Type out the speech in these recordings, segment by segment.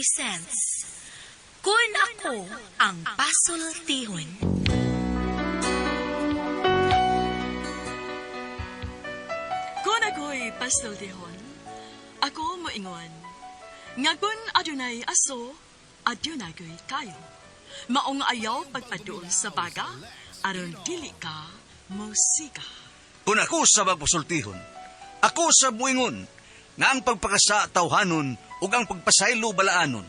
presents Kun Ako Ang Pasultihon. Kung ako'y pasultihon, ako moingon, nga kun adunay aso, adunay ko'y kayo. Maong ayaw pagpaduol sa baga, aron dili ka musika. Kung ako sa magpasultihon, ako sa muingon, nga ang pagpakasa tawhanon ug ang pagpasaylo balaanon.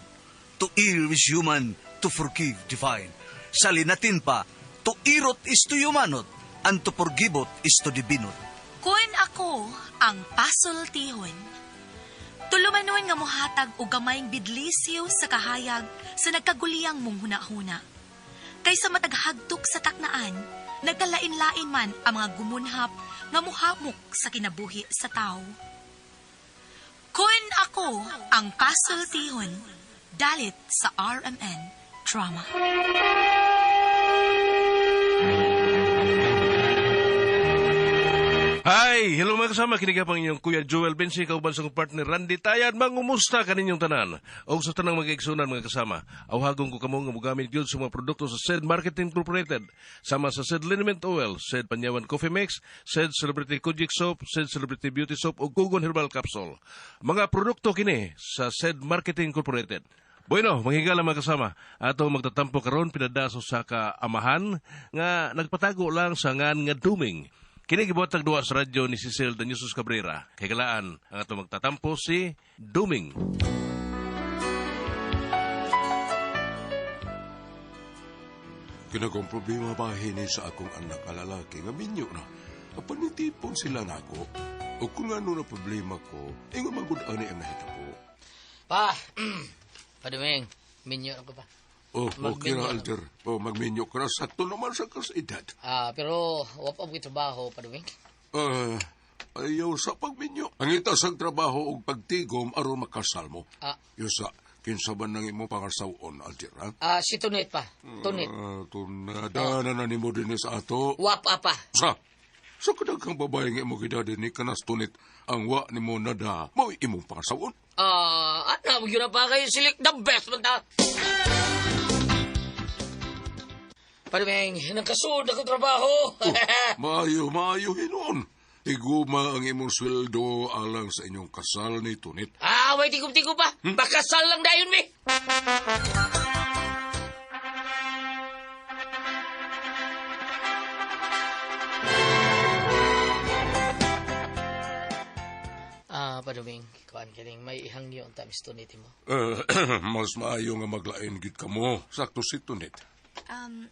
To err is human, to forgive divine. Sa linatin pa, to irot is to humanot, and to forgivot is to divinot. Kun ako ang pasultihon. Tulumanon nga mohatag og gamayng bidlisiw sa kahayag sa nagkaguliyang mong hunahuna. Kaysa mataghagtok sa taknaan, nagkalain-lain man ang mga gumunhap nga muhamok sa kinabuhi sa tao. Kun ako ang pasultihon, dalit sa RMN Drama. Hi! Hello mga kasama, kini pang inyong Kuya Joel Bensi, kauban sa akong partner Randy Tayad, mangumusta kaninyong tanan. O sa tanang mga igsunan mga kasama, awhagon ko kamo nga mogamit gyud sa mga produkto sa SED Marketing Incorporated, sama sa SED Liniment Oil, SED Panyawan Coffee Mix, SED Celebrity Kojic Soap, SED Celebrity Beauty Soap ug Kugon Herbal Capsule. Mga produkto kini sa SED Marketing Incorporated. Bueno, manghigala mga kasama. Ato magtatampo karon pinadaso sa kaamahan nga nagpatago lang sa ngan nga duming. Kini gibuhat duwa sa radyo ni Cecil Danyusos Cabrera. Kay galaan ang ato magtatampo si Duming. Kinagong problema ba hini sa akong anak nga lalaki nga minyo na. Apan nitipon sila nako. O kung ano na problema ko, ingon man gud ani ang nahitabo. Pa, paduming, minyo ako pa. Oh, okay Magminyo. ra, Alter. Oh, magminyo ka na. Sakto naman sa kas edad. Ah, pero wa pa mo trabaho, paduming. Ah, ayaw sa pagminyo. Ang itas ang trabaho og pagtigom aron makasal mo. Ah. Yusa, kinsa ba nang imo pangasawon, Alter, ha? Ah, si Tunit pa. Tunit. Ah, tunada na na nimo dinhi sa ato. Wa pa pa. Sa kadaghang babae nga imo gidadi ni kanas tunit ang wa nimo nada, mao imong pangasawon. Ah, ana mo gyud na pa kayo silik the best man ta. Paduming, nagkasud ako trabaho. Maayo, maayo hinuon. Iguma ang imong sweldo alang sa inyong kasal ni Tunit. Ah, way tigom-tigom pa. Bakasal lang dayon mi. Ah, paduming, kuan kining may ihangyo ang tamis tunit mo. Eh, mas maayo nga maglain gid kamo. Sakto si Tunit.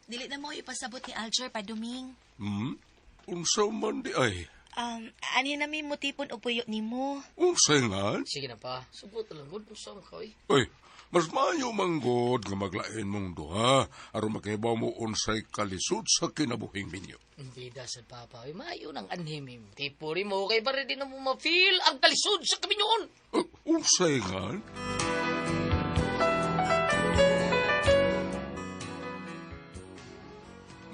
Dili na mo ipasabot ni Alger paduming. Hmm? Unsa man di ay? Ani na mi mutipon o puyo nimo. Unsa nga? Sige na pa. Sugot lang gud unsa man ka oy. Ay, mas maayo manggod nga maglain mong duha aron makahibaw mo unsay kalisod sa kinabuhing minyo. Bida sa papa, oy maayo nang anhimim. Tipo rin mo kay pare di na mo ma-feel ang kalisod sa kaminyoon. Eh, unsay nga?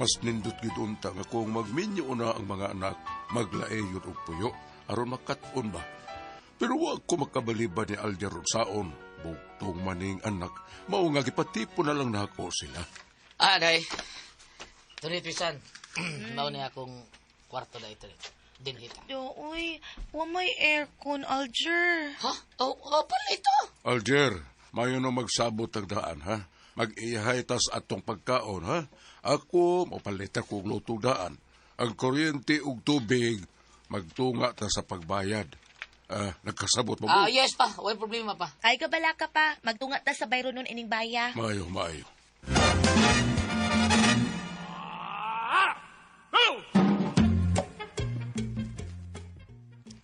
Mas nindot gid unta nga kung magminyo na ang mga anak, maglae yun og puyo, aron makat-on ba. Pero wa ko makabaliba ni Alger saon. Bugtong maning anak, mao nga gipatipo na lang nako sila. Ah, day. Tunit pisan. Mao ni akong kwarto day tunit. Dinhita. Do, uy, wa may aircon, Alger. Ha? Oh, oh pala ito. Alger, mayo na magsabot ang daan, ha? Mag-ihay tas atong pagkaon, ha? Ako, mapalit ako og luto daan. Ang kuryente ug tubig, magtunga ta sa pagbayad. Ah, nagkasabot mo Ah, yes pa. Way problema pa. Ay, kabala ka pa. Magtunga ta sa bayro nun ining baya. Maayo, maayo.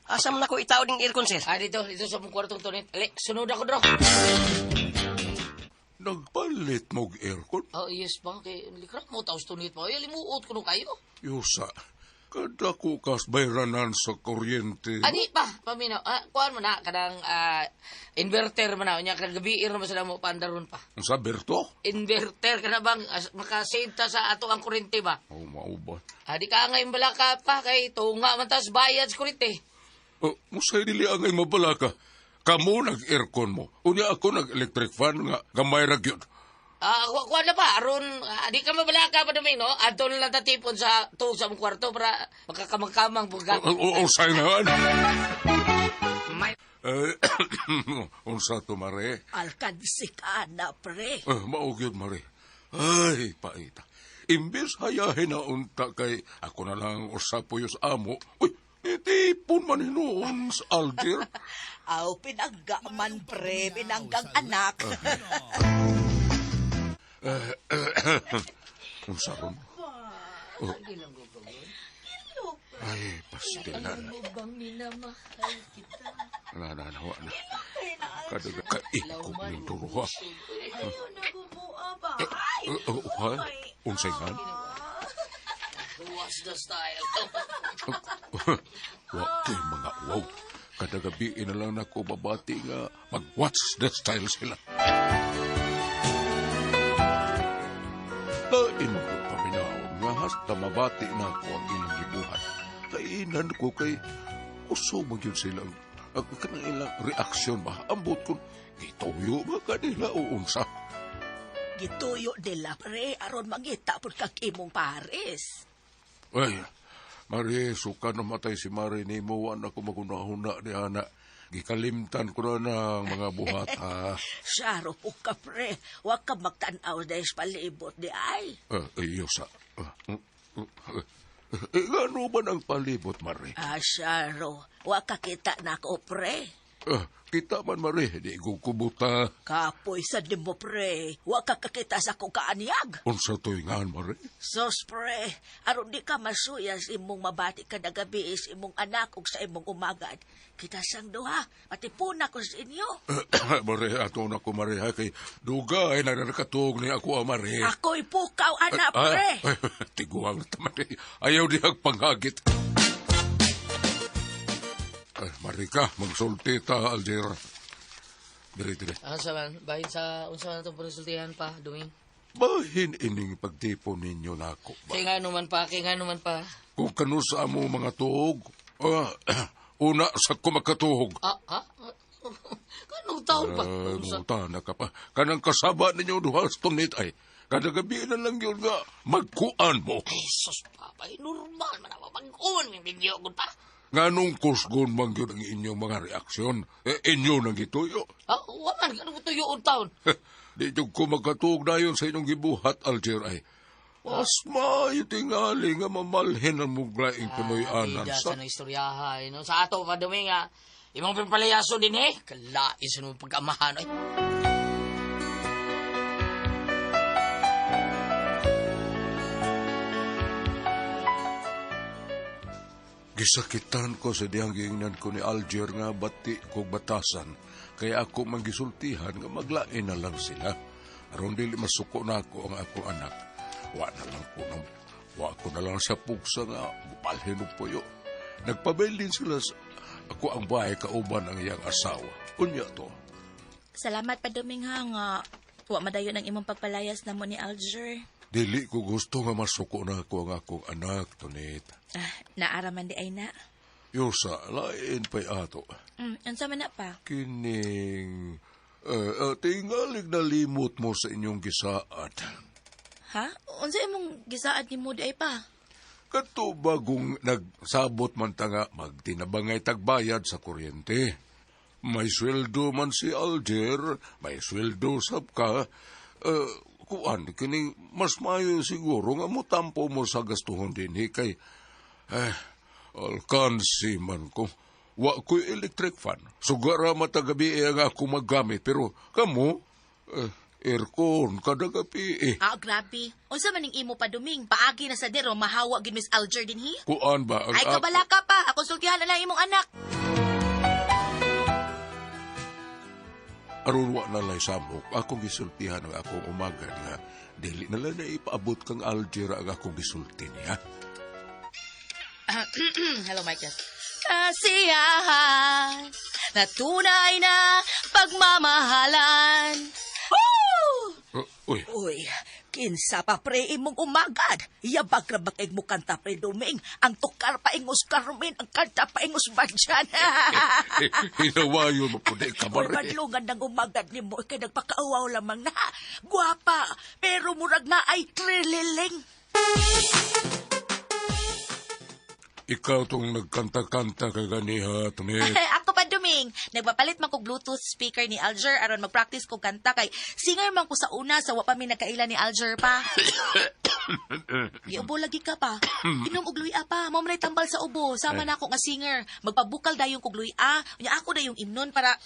Asa man ako itaw ning aircon, sir? Ah, dito, dito sa mong kwartong tunit. Ali, sunod ako dro. Nagpalit mog aircon? Oh, yes pa. Kay, likrak mo, taos tunit pa. Ay, limuot ko nung kayo. Yusa, kadako kas bayranan sa kuryente. Ani pa, paminaw. Ah, kuan mo na, kanang inverter mo na. Unya, kagabi, na sila mo, pandaron pa. Ang sa Berto? Inverter ka na bang, as, makasave ta sa ato ang kuryente ba? Oh, mao ba? Ah, di ka ngayon balaka pa, kay tunga man tas bayad sa kuryente. Oh, musay dili angay mabala ka. Kamo nag-aircon mo. Unya ako nag-electric fan nga gamay ra gyud. Ah, kuha na pa aron di ka mabalaka pa duming no. Adto na lang tatipon sa tuog sa among kwarto para makakamang-kamang pud ka. O unsay nga? Eh, unsa to, Mare? Alkansi ka na, pre. Eh, mao gyud, Mare. Ay, paita. Imbes hayahin na unta kay ako na lang usa puyos amo. Uy, itipon man hinuon sa Alger. Aw, pinangga man, pre. Pinanggang anak. Unsa ron? Oh. Ay, pastilan. Na, na, na, na. Kadaga kaikog ning duruha. Ayaw na gumuha ba? Ay, Ha? Unsay nga? What's the style? Wa kay mga wow. Kada gabi na lang nako babati nga mag-watch the style sila. Lain ko paminawon nga hasta mabati na ako ang ilang gibuhat. Kainan ko kay uso man gyud sila ang kanang ilang reaksyon ba? Ambot kun gituyo ba kanila o unsa? Gituyo nila, pre. Aron mangita pud kag imong pares. Ay, Mari, suka namatay si Mari ni mo, wa na ko magunahuna ni ana. Gikalimtan ko na ng mga buhat, ha. Saro po ka, pre. Wa ka magtan-aw dahil sa palibot di ay. Iyo sa... Ngano ba ang palibot, Mari? Ah, Saro. Wa ka kita na ako, pre. Kita man, Mari, di ko kubuta. Kapoy sa di mo, pre. Wa ka kakita sa akong kaanyag. Unsa to'y ngan, Mari? Sos, pre. Aron di ka masuya sa imong mabati kada gabi sa imong anak ug sa imong umagad. Kita sang duha. Matipuna ko sa inyo. Mari, ato na ko, Mari, ha, kay dugay na nakatuog ni ako, ah, Mari. Ako'y pukaw, anak, pre. Ay, tiguang na taman. Ayaw dihang panghagit. Ay, Marika, magsulti ta, Alger. Diri, diri. Unsa man bahin sa unsa man atong pagsultihan pa duming? Bahin ining pagtipon ninyo nako ba? Kay ngano man pa, kay ngano man pa. Kung kano sa amo mga tuog, una sa kumakatuog. Ah, ha? Kanong taon pa? Unsa? Muta na ka pa. Kanang kasaba ninyo duha sa tunit ay. Kada gabi na lang yun nga, magkuan mo. Ay, sus, papa, normal man ako. Mag-uwan, may video ko pa. Nganong kusgon man yun ang inyong mga reaksyon? Eh, inyo nang gituyo. Ah, wa man, kanong tuyo ang taon. Di jud ko magkatuog dayon sa inyong gibuhat, Alger, ay. Mas maayo tingali nga mamalhin ang muglaing Pinoy anan Tida sa... sa nang istoryaha, no? Sa ato pa dumi nga, imong pimpalayaso din eh. Kalais sa nung pag-amahan, ay. Gisakitan ko sa diyang giingnan ko ni Alger nga bati kog batasan, kaya ako manggisultihan nga maglain na lang sila. Aron dili masuko na ako ang akong anak. Wa na lang ko nang, wa ko na lang sa pugsa nga mupalhin og puyo. Nagpabilin sila sa ako ang bahay kauban ang iyang asawa. Unya to. Salamat pa duming ha nga wa madayon ang imong pagpalayas namo ni Alger. Dili ko gusto nga masuko na ako ang akong anak, Tonet. Ah, naaraman di ay na. Yusa, lain pa'y ato. Unsa man na pa? Kining... tingalig na limot mo sa inyong gisaad. Ha? Unsa imong gisaad nimo di ay pa? Kato bagong nagsabot man ta nga magtinabangay tagbayad sa kuryente. May sweldo man si Alger, may sweldo sab ka. Kuan, kining mas maayo siguro nga motampo mo sa gastuhon dinhi kay alkansi man ko. Wa ko'y electric fan. Sugara matagabi ang ako maggamit pero kamo aircon kada gabi eh. Ah, grabe. Unsa man ning imo pa duming? Paagi na sa dero mahawa gid Miss Alger dinhi? Kuan ba ang Ay kabala ka pa. Ako sultihan na lang imong anak. Aron wa na lay samok, akong gisultihan ang akong umagad nga dili na lang na ipaabot kang Alger ang akong gisulti niya. Hello, Michael. Kasiyahan na tunay na pagmamahalan. Woo! Uy, Uy, kinsa pa pre imong umagad. Yabag ra bag mo kanta pre Duming. Ang tukar pa ingos Carmen, ang kanta pa ingos Badyan. hinawayon mo po di ka Uy, mare. madlungan ng umagad ni mo, kay nagpakauaw lamang na. Guwapa, pero murag na ay trililing. Ikaw tong nagkanta-kanta kaganiha, Tunit. Ako pa Duming, nagpapalit man kog Bluetooth speaker ni Alger aron mag-practice kog kanta kay singer man ko sa una sa wa pa mi nagkaila ni Alger pa. Giubo lagi ka pa. Inom og luya pa. Mao man tambal sa ubo. Sama na ako nga singer. Magpabukal dayon kog luya. Unya ako dayong imnon para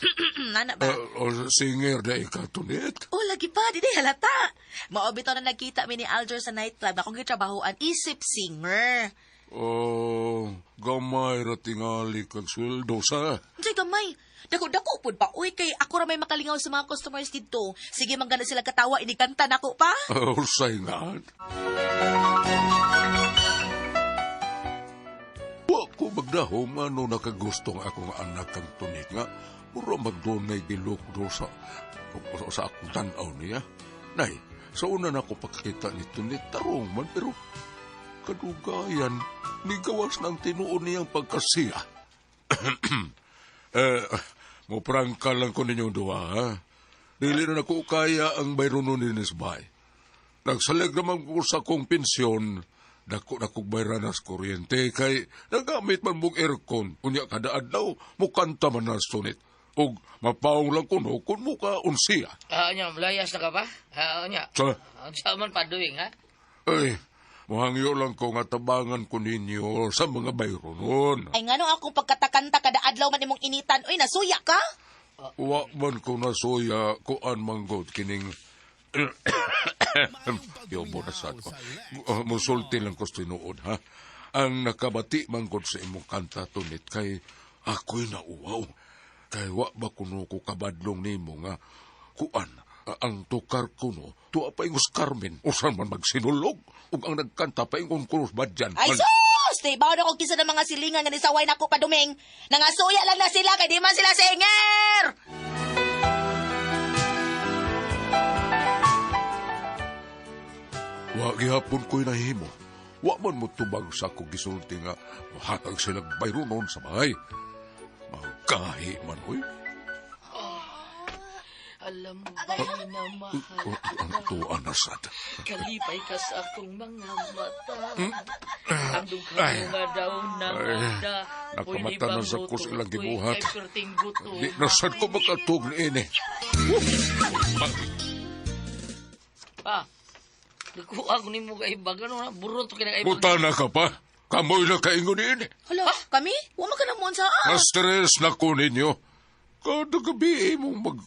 nana ba? O, singer na ikaw, Tunit. Oh, lagi pa, di di halata. Mao bitaw na nagkita mi ni Alger sa nightclub. Akong gitrabahoan isip singer. Oh, gamay ra tingali kag sweldo sa. Unsay gamay? Dako-dako pud pa. Uy, kay ako ra may makalingaw sa mga customers dito. Sige, manggana sila katawa, inikanta nako pa. Oh, say nga. Wa ko magdahom ano nakagustong akong anak kang Tunit nga. Mura magdunay gilok do sa akong tanaw niya. Nay, sa una na ko pagkita ni Tunit, tarong man, pero kadugayan, nigawas ng tinuon niyang pagkasiya. Eh, muprangka lang ko ninyong duha, ha? Dili na nako kaya ang bayronon ni Nisbay. Nagsalig naman ko sa akong pensyon, dako na kong bayran sa kuryente, kay nagamit man mong aircon, unya kada adlaw, mukanta man na sunit. Og mapaong lang kuno kung muka unsiya. Ah, nya, layas na ka pa? Ah, nya. Sa, Unsa man pa doing, ha? ay, muhangyo lang ko nga tabangan ko ninyo sa mga bayronon. Ay ngano akong pagkatakanta kada adlaw man imong initan. Uy, nasuya ka? Wa man ko nasuya kuan manggod kining Yobo na sad ko. Musulti lang ko sa tinuod, ha? Ang nakabati manggod sa imong kanta tunit kay ako'y nauwaw. Kay wa ba kuno ko kabadlong nimo nga kuan ang tukar kuno tuwa pa ingos Carmen usan man magsinulog ug ang nagkanta pa ingon kunos badyan. Ay sus! Di ba na kung kisa ng mga silingan nga nisaway nako pa Duming. Nangasuya lang na sila kay di man sila singer. Wa gihapon ko'y nahimo. Wa man mo tubag sa akong gisulti nga mohatag sila bayronon sa bahay. Magkahi man, uy. Alam mo ba, minamahal Ang tuwa na sad. Kalipay ka sa akong mga mata. Ang dughan Ay. mo nga daw na Ay, mata. nakamata na sa ko sa ilang gibuhat. Kay perting guto. Di na sad ko makatug ni ini. Pa, nakuha ko ni mo kaibag. Ano na, burot ko kinakaibag. Buta na ka pa. Kamoy na kaingon ni ini. Hala, kami? Wa man ka na mo sa Na-stress na ko ninyo. Kada gabi mong mag...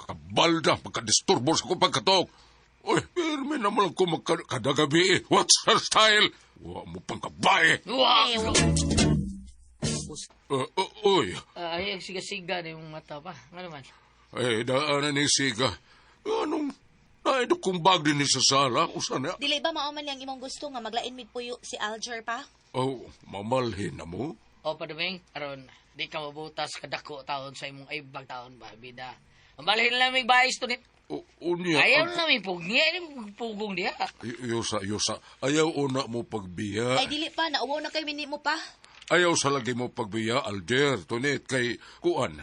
Kabalda, magkadisturbo sa akong pagkatok. Uy, pirmi naman ko magka... Kada gabi, what's her style? Wa mo pang kabae. Wow! Uy, Ay, ang siga-siga na yung mata pa. Ano man? eh, daanan ni Siga. Anong... Naidok kong bag din ni sa sala. Usa na. Dili ba mao man niyang imong gusto nga maglain mig puyo si Alger pa? Oh, mamalhin na mo. O, paduming, aron, di ka mabutas kadako taon sa imong aibag taon ba, bida. Mamalhin lang may bayis to ni. Unya. Ayaw na may pugni, ayaw na pugong diha. Yusa, yusa. Ayaw una mo pagbiya. Ay dili pa nauwaw na kay mini mo pa. Ayaw sa lagi mo pagbiya, Alger, tunit, kay kuan.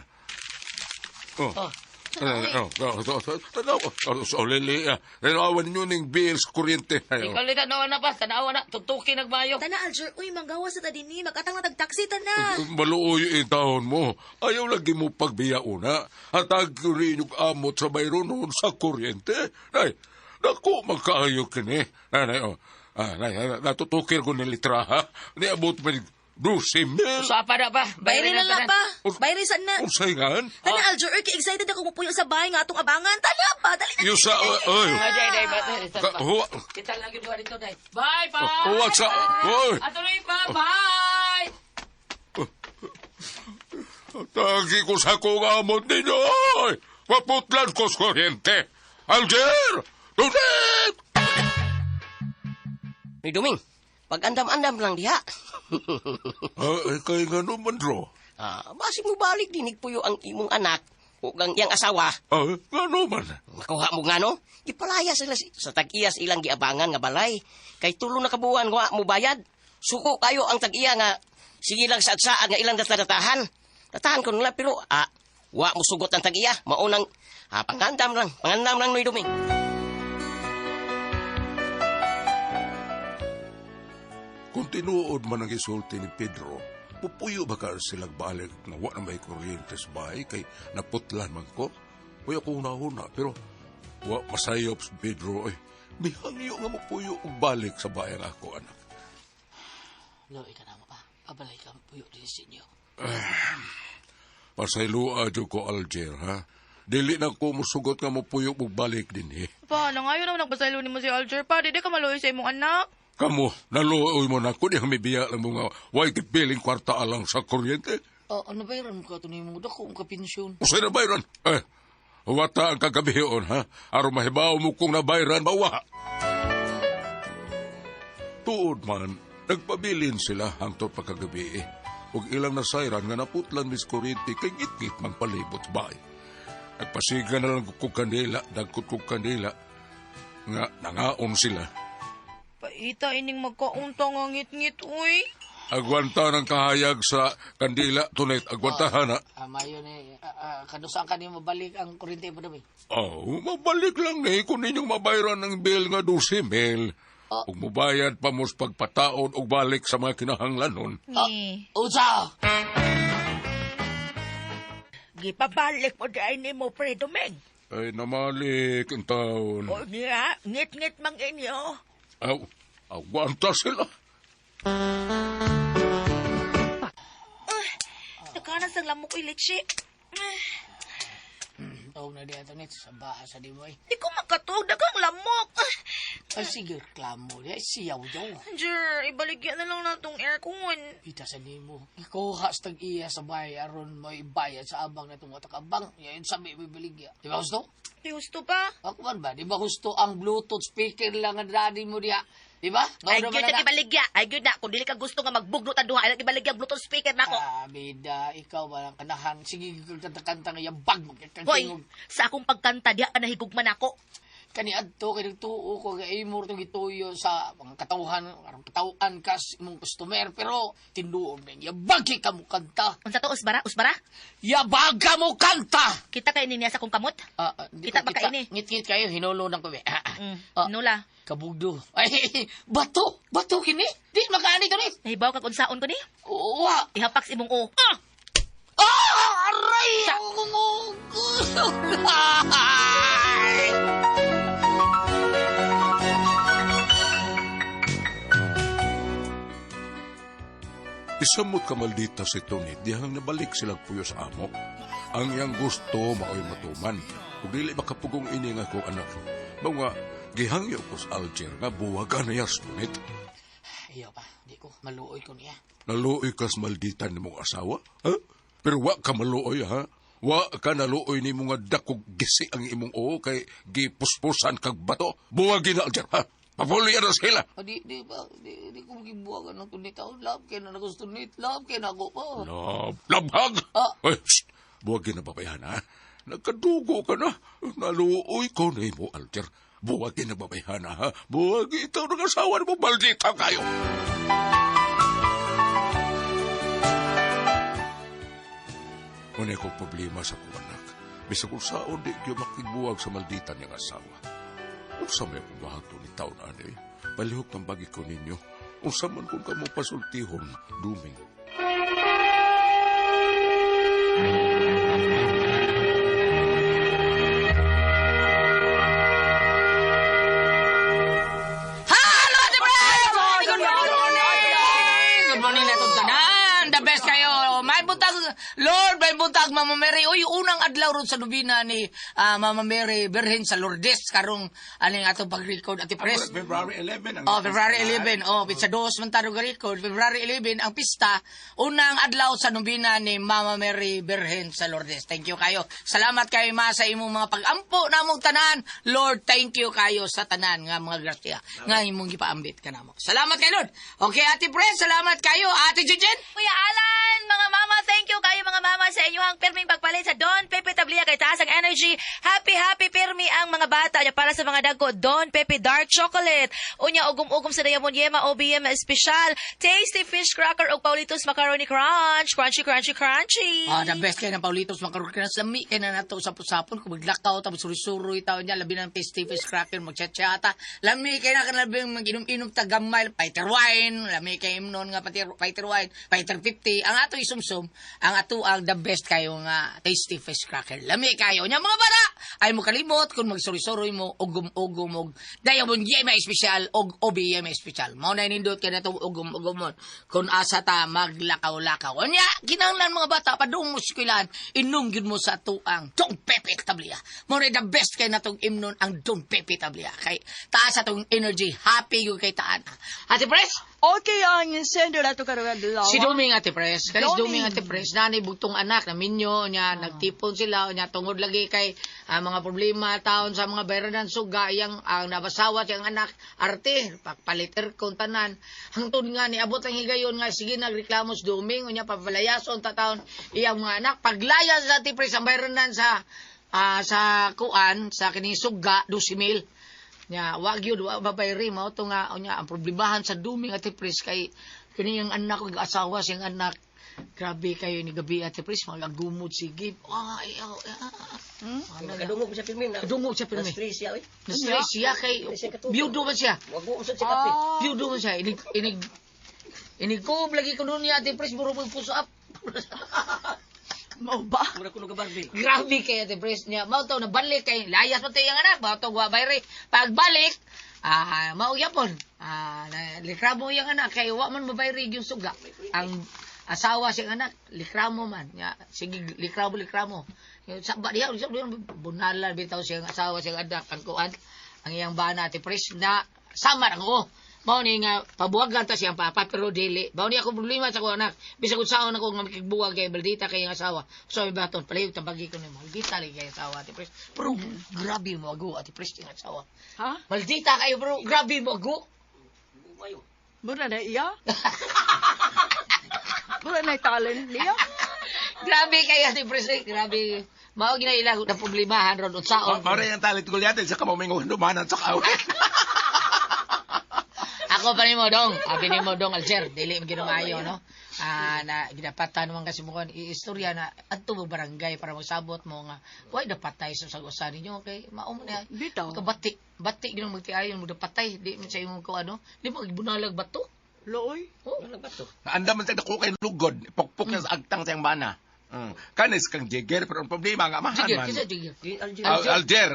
Oh. Oh. Oh, oh, oh, oh, tanaw, oh, so, lili, ah. Tanawan ninyo ning bills, kuryente. Ayaw. Ikaw ulit, tanawa na pa, tanawa na, tutukin nagmayo. Tana Alger, uy manggawa sa ta dinhi, magatang na tag taxi tana. Maluoy yung taon mo. Ayaw lagi mo pagbiya una. Hatag ko rin yung amot sa bayronon sa kuryente. Ay, naku, magkaayo kini. Nay, oh. Ah, nay, natutukir ko ni litra, ha? Niabot mo 12,000. Usapa na pa, Bayri na lang tanan. pa. Bayri sa na. Unsay ngan? Tana Alger, uy, kay excited ako mupuyo sa bahay nga atong abangan. Tana pa, dali na. Yusa, oy. Ay, day, day, ba, day, Ka- huwa. Kita lagi duha dito, day. Bye, pa! Oh, what's up? Oy. Ato na pa, bye! Tagi ko sa kong amot ninyo. Oy! Maputlan ko sa kuryente. Alger! Tunit! Ni Duming, pag-andam-andam lang diha. Ah, eh, kay nga naman, Dro. Ah, basi mo balik dinig puyo ang imong anak. Ug ang iyang asawa, Ah, ngano man? makuha mo ngano, gipalaya sila sa tag-iya sa ilang giabangan nga balay. Kay tulo na kabuan wa mo bayad. Suko kayo ang tag-iya nga sige lang saad-saad nga ilang datadatahan. Datahan ko nila pero wa mo sugot ang tag-iya. Maunang pangandam lang, pangandam lang Noy Duming. Kung tinuod man ang isulti ni Pedro, pupuyo ba ka silang balik nga wa na may kuryente sa bahay kay naputlan man ko? Uy, ako una-una, pero wa masayop si Pedro. Ay, mihangyo nga mupuyo og balik sa bahay ang ako, anak. Loy ka na mo pa. Pabalay ka puyo din sa inyo. Pasayloa jud ko, Alger, ha? Dili na ko musugot nga mupuyo og balik din, eh. Pa, nangayo naman nagpasaylo nimo si Alger pa. Di ka maluoy sa imong anak. Kamo, naluoy mo na ko, di kami biya lang mo nga, way kipiling kwarta alang sa kuryente. Oh, ano ba yun? Ka ito mo dako ka pensyon. Usay na bayran. Eh, wata ang kagabihion, ha? Aron mahibaw mo kung nabayran, mawa. Tuod man, nagpabilin sila hangtod pagkagabi. Eh. Ug ilang nasayran nga naputlan mis kuryente kay ngit-ngit magpalibot bahay. Nagpasiga na lang ko kandila, dagkot ko kandila, nga nangaon sila. Paita ining magkaunta nga ngit-ngit, uy. Agwanta ng kahayag sa kandila, tunit, agwantahan na. Mayo ni, kanusaan ka ni mabalik ang kuryente pa dami. Oh, mabalik lang ni kung ninyong mabayran ng bill nga 12 mil. Ug mubayad pa mos pagpataon og balik sa mga kinahanglanon. Ni. Usa! Gipabalik mo di nimo pre Dumeng. Ay, namalik ang taon. O niya, ngit-ngit mang inyo. Aw, agwanta sila. Nakanas ang lamok uy, leche. Tawag na di ato nit sa baha sa di mo eh. Di ko makatuog, daghang lamok. Ay, sige, reklamo di. Ay, siyaw daw. Jer, ibaligya na lang natong aircon. Ita sa nimo. Ikuha sa tag-iya sa bahay aron mo ibayad sa abang na itong watak abang. Yan sabi mo ibaligya. Di ba gusto? Di gusto pa. Ako man ba? Di ba gusto ang Bluetooth speaker lang ang daddy mo diha? Di ba? Ay, Mauna gyud man na na. ibaligya. Ay, gyud na. Kung dili ka gusto nga magbugnot ang duha, ay ibaligya ang Bluetooth speaker nako. Ah, bida, ikaw ba ang kanahan? Sige, kanta-kanta nga yabag mo. Hoy, sa akong pagkanta, diha ka nahigugman ako. Kani adto kay nagtuo ko kay imor tong gituyo sa mga katawhan, aron katawhan kas imong customer pero tinuod na yabag kay ka mo kanta. Unsa to, usbara? Usbara? Yabag ka mo kanta. Kita kay niya sa akong kamot? Di Kita ko ba kaini? Ngit-ngit kayo hinulo ng kubi. Nula. Kabugdo. Ay, bato, bato kini. Di makaani to ni. Nahibaw kag unsaon ko ni? Uwa. Ihapak sa imong o. Ah, aray! Ay! Isamot ka maldita si Tony, dihang nabalik sila puyo sa amo. Ang iyang gusto mao'y matuman. Ug dili makapugong ini nga akong anak. Mao nga, gihangyo ko sa Alger nga buwagan niya sa Tunit. Iyo pa, di ko maluoy ko niya. Naluoy ka sa maldita ni mong asawa? Ha? Pero wa ka maluoy, ha? Wa ka naluoy ni mga dakog gisi ang imong oo kay gipuspusan kag bato. Buwagin na, Alger, ha? Papuli na sila. O, di, di ba, di, di ko magibuwagan ng tunit ako. Love kay na gusto nit. Love kay na ako pa. Lab, labhag! Ah. Ay, shh! Buwagin na babayan, ha? Nagkadugo ka na. Naluoy ko ni mo, Alger. Buwagin na babayan, ha? Buwagin ikaw ng asawa mo, maldita kayo! Wala ko problema sa kong anak. Bisag kung saon di ko makigbuwag sa maldita niyang asawa. Unsa may akong bahato ni taon ani? Palihok ng bagi ko ninyo. Unsa man kung kamo pasultihon, duming. Hello, Ate Fred! Good morning! Good morning na itong tanan. The best kayo. May buntag, Lord, may buntag, Mama Mary. Uy, unang adlaw ron sa nobina ni Mama Mary Birhen sa Lourdes. Karong aning atong pag-record, Ate Pres. February 11 ang Oh, February 11. Oh, pizza dos man tayo record. February 11 ang pista. Unang adlaw sa nobina ni Mama Mary Birhen sa Lourdes. Thank you kayo. Salamat kayo ma sa imong mga pag-ampo namong tanan. Lord, thank you kayo sa tanan nga mga grasya nga imong gipaambit kanamo. Salamat kay Lord. Okay, Ate Pres, salamat kayo. Ate Jujen. Kuya Alan, mga mama, thank you kayo mga mama sa inyong inyong pirming pagpalit sa Don Pepe Tablia kay taas ang energy. Happy happy pirmi ang mga bata unya para sa mga dagko Don Pepe Dark Chocolate. Unya ugom-ugom sa Diamond Yema OBM Special, Tasty Fish Cracker ug Paulitos Macaroni Crunch. Crunchy crunchy crunchy. Ah, the best kay ng Paulitos Macaroni Crunch. Lami kay na nato sa pusapon kung maglakaw tapos suri-suroy taon niya labi ng tasty fish cracker magchat-chata. Lami kay na kanabing mag-inom-inom ta gamay fighter wine, lami kay imnon nga pati fighter wine, fighter 50. Ang ato isumsum, ang ato ang the best kayo nga tasty fish cracker. Lami kayo nya mga bata. Ay mo kalimot kung magsuri-suroy mo ugom-ugom og Diamond Yema Special og OBM Special. Mao na nindot kay natong ugom-ugomon kung asa ta maglakaw-lakaw. Unya, kinahanglan mga bata padung mo eskwelahan, inom gyud mo sa tuang Don Pepe Tablia. Mao na the best kay natong imnon ang Don Pepe Tablia. Kay taas atong energy, happy gyud kay taan. Ate Pres, Okay ang sender ato karong adlaw. si Duming Ate Pres, kanis Duming. Duming Ate Pres, nani bugtong anak na minyo niya nagtipon sila niya tungod lagi kay mga problema taon sa mga bayranan suga iyang ang nabasawat iyang anak arte pagpalit aircon tanan hangtod nga niabot ang higayon nga sige nagreklamo si Duming unya papalayason ta taon iyang mga anak paglayas sa Ate Pres ang bayranan sa sa kuan sa kining suga 12,000 nya wa gyud wa babayri mao to nga unya ang problemahan sa Duming Ate Pres kay kini ang anak ug asawa siyang anak grabe kayo ni gabi Ate Pres magagumot sige ay ay, ay. Kadungog siya pirmi na. Kadungog siya pirmi. Na-stress siya, oy. Na-stress siya kay biyudo man siya. Wag mo usad sa kape. Biyudo man siya inig inig inig ko lagi ko nun niya Ate Pres muro pag puso up. Mao ba? Mura ko nagabarbil. Grabe kay Ate Pres niya. Mao to nabalik kay layas pa tayo ang anak, mao to wa bayre. Pagbalik, mao gyapon. Likramo iyang anak kay wa man mabayri yung suga. Ang asawa siyang anak, likramo man. Nya, sige likramo likramo. Sa ba diha, sa diha bunalan bitaw siyang asawa siyang anak ang kuan ang iyang bana Ate Pres na samar ang oo. Mao ni nga pabuwagan ta siyang papa pero dili. Mao ni ako problema sa akong anak. Bisag unsaon ako nga makigbuwag kay maldita kay ang asawa. So may baton palihog tabagi ko nimo. Maldita lagi kay asawa Ate Pres. Pero grabe mo ago Ate Pres ang asawa. Ha? Maldita kayo bro, grabe mo ago. Mura na iya? Mura na talent niya? Grabe kayo Ate Pres. Eh. Grabe. Mao gina ila na problemahan ron unsaon. Mare ang talit ko liyatin sa kamumingo dumanan sa kawit. Ako pa nimo dong, abi nimo dong Alger, dili mo ginumayo no. Na ginapatan man kasi mo kon iistorya na adto mo barangay para magsabot mo nga way dapatay sa sag-usa ninyo kay mao man na Bitaw. Kabati, bati ginong magtiayon mo dapatay di man sa imong ko ano, di mo gibunalag bato. Looy. Oh. Anda man sa dako kay lugod, pokpok na sa agtang sa iyang bana. Kanis kang jigger pero ang problema nga amahan Jigger, man. kinsa jigger? Alger.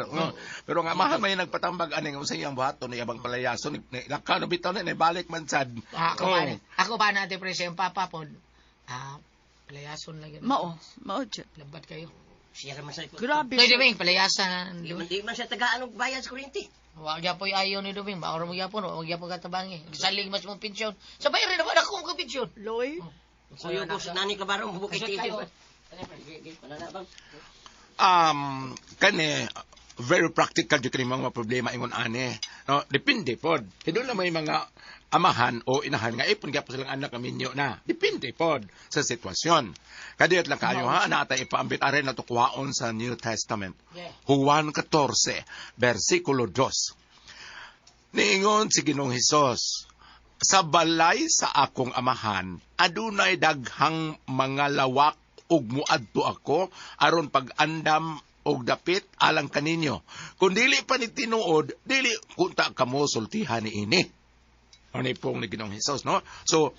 Pero nga amahan may nagpatambag aning unsay iyang buhaton ni abang palayason ni lakano bitaw ni balik man sad. Ako pa na. Ako pa na Ate Pres, yung papa pod. Palayason lang yun. Mao, mao jud. Labat kayo. Siya raman sa Grabe. Noy Duming, palayasan. Di man siya tagaan og bayad sa kuryente. Wa gyapon ayo ni Duming, maoro mo gyapon, wa gyapon katabangi. Salig mas mong pensyon. Sabay rin naman ako mong pensyon. Looy. Kuyo ko sa nani kabaro mo bukit Kasot kayo. Kani very practical jud kini mga problema ingon ani. No, depende pod. Kay doon na may mga amahan o inahan nga ipon gyapon silang anak nga minyo na. Depende pod sa sitwasyon. Kadiyot lang kayo ha, naata ipaambit arin na tukwaon sa New Testament. Yeah. Juan 14, versikulo 2. Niingon si Ginoong Hesus, sa balay sa akong amahan, adunay daghang mga lawak ug muadto ako aron pag-andam og dapit alang kaninyo. Kung dili pa ni tinuod, dili kunta kamo sultihan ni ini. Ano pong ni Ginoong Hesus, no? So,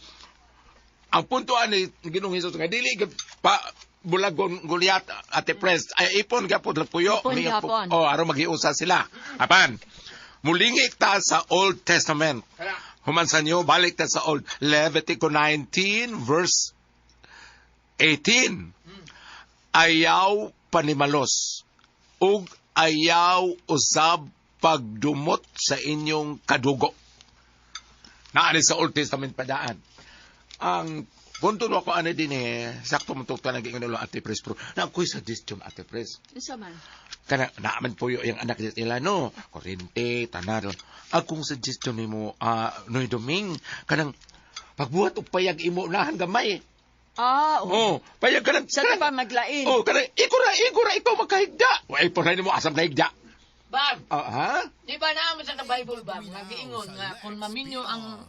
ang punto ani ni Ginoong Hesus nga dili gyud pa bulagon Goliath ate pres ay ipon gyapon lang puyo. Ipon May gyapon. Oh, aron magiusa sila. Apan, mulingik ta sa Old Testament. Human sa niyo, balik ta sa Old Levitico 19 verse 18. Ayaw panimalos ug ayaw usab pagdumot sa inyong kadugo. Naani sa Old Testament padaan. Ang punto no ako ani din eh, sakto mo tukta naging ano Ate Pres pro. Na ako'y suggestion Ate Pres. Unsa man? Kana naaman po yung anak nila no, kurente, tanan. Akong suggestion nimo Noy Doming, kanang pagbuhat og payag imo unahan gamay. Ah, oo. Oh, payag ka lang. Sa pa maglain. Oh, kanang igo ra ikaw makahigda. Wa ipon na nimo asam na higda. Bab, Ah, ha? di ba naa man sa Bible ba nga giingon nga kung maminyo ang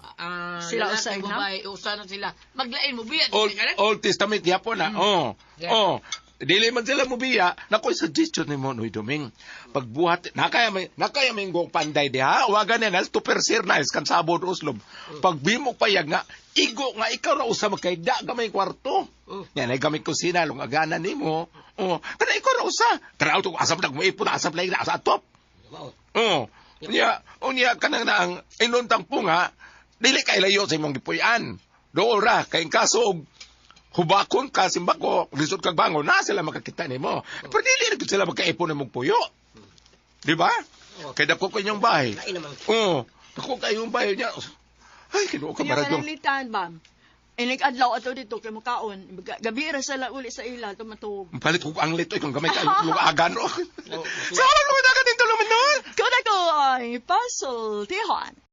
Sila lalaki, usay na? babae, usa na sila. Maglain mo biya Old, ka na. Old Testament gyapon na. Oh. Yeah. Oh. Dili man sila mubiya, nakoy suggestion nimo Noy Doming. Pagbuhat nakaya may gong panday diha, waga na nas to persir na kan sabod uslob. Pagbimok payag nga igo nga ikaw ra usa makahigda gamay kwarto. Yan ay gamay kusina long agana nimo. Oh, kana ikaw ra usa. Kana auto asap nag moipon asap lain asa top. Oh. Unya, unya kanang na ang inuntang punga, dili kay layo sa imong gipuy-an. Dool ra kay in kaso og hubakon ka simbako, lisod kag bangon na sila makakita nimo. Pero dili ra gyud sila magkaipon nimong puyo. Di ba? Kay dako ko inyong bahay. Lain naman. Oo. Dako kay inyong bahay niya. Ay, kinuo ka Kaya maradong. kanang ba? Inig adlaw ato dito kay mukaon. Gabi ra sila uli sa ila tumatug. Palit ko ang lito kung gamay ka lugagan. Sa harang lugagan dito luminon. Kuda ko ay pasultihan.